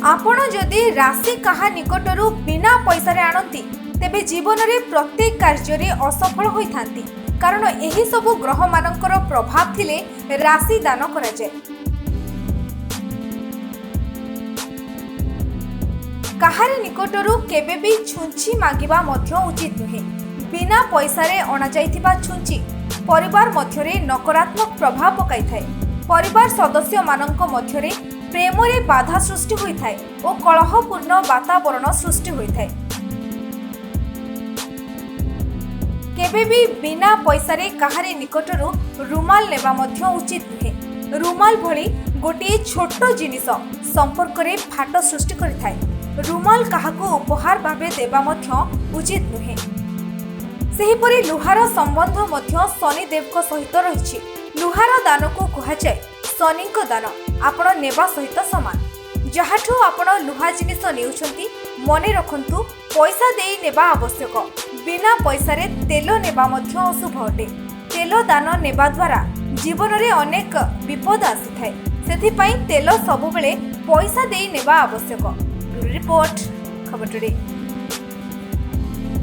ଆପଣ ଯଦି ରାଶି କାହା ନିକଟରୁ ବିନା ପଇସାରେ ଆଣନ୍ତି, ତେବେ ଜୀବନରେ ପ୍ରତ୍ୟେକ କାର୍ଯ୍ୟରେ ଅସଫଳ ହୋଇଥାନ୍ତି, କାରଣ ଏହିସବୁ ଗ୍ରହମାନଙ୍କର ପ୍ରଭାବ ଥିଲେ ରାଶି ଦାନ କରାଯାଏ। କାହାରି ନିକଟରୁ କେବେ ବି ଛୁଞ୍ଚି ମାଗିବା ମଧ୍ୟ ଉଚିତ ନୁହେଁ। ବିନା ପଇସାରେ ଅଣାଯାଇଥିବା ଛୁଞ୍ଚି ପରିବାର ମଧ୍ୟରେ ନକାରାତ୍ମକ ପ୍ରଭାବ ପକାଇଥାଏ। ପରିବାର ସଦସ୍ୟମାନଙ୍କ ମଧ୍ୟରେ ପ୍ରେମରେ ବାଧା ସୃଷ୍ଟି ହୋଇଥାଏ ଓ କଳହପୂର୍ଣ୍ଣ ବାତାବରଣ ସୃଷ୍ଟି ହୋଇଥାଏ। କେବେ ବି ବିନା ପଇସାରେ କାହାରି ନିକଟରୁ ରୁମାଲ ନେବା ମଧ୍ୟ ଉଚିତ ନୁହେଁ। ରୁମାଲ ଭଳି ଗୋଟିଏ ଛୋଟ ଜିନିଷ ସମ୍ପର୍କରେ ଫାଟ ସୃଷ୍ଟି କରିଥାଏ। ରୁମାଲ କାହାକୁ ଉପହାର ଭାବେ ଦେବା ମଧ୍ୟ ଉଚିତ ନୁହେଁ। ସେହିପରି ଲୁହାର ସମ୍ବନ୍ଧ ମଧ୍ୟ ଶନିଦେବଙ୍କ ସହିତ ରହିଛି। ଲୁହାର ଦାନକୁ କୁହାଯାଏ ଶନିଙ୍କ ଦାନ ଆପଣ ନେବା ସହିତ ସମାନ। ଯାହାଠୁ ଆପଣ ଲୁହା ଜିନିଷ ନେଉଛନ୍ତି, ମନେ ରଖନ୍ତୁ ପଇସା ଦେଇ ନେବା ଆବଶ୍ୟକ। ବିନା ପଇସାରେ ତେଲ ନେବା ମଧ୍ୟ ଅଶୁଭ ଅଟେ। ତେଲ ଦାନ ନେବା ଦ୍ୱାରା ଜୀବନରେ ଅନେକ ବିପଦ ଆସିଥାଏ। ସେଥିପାଇଁ ତେଲ ସବୁବେଳେ ପଇସା ଦେଇ ନେବା ଆବଶ୍ୟକ। ବ୍ୟୁରୋ ରିପୋର୍ଟ, ଖବର ଟୁଡେ।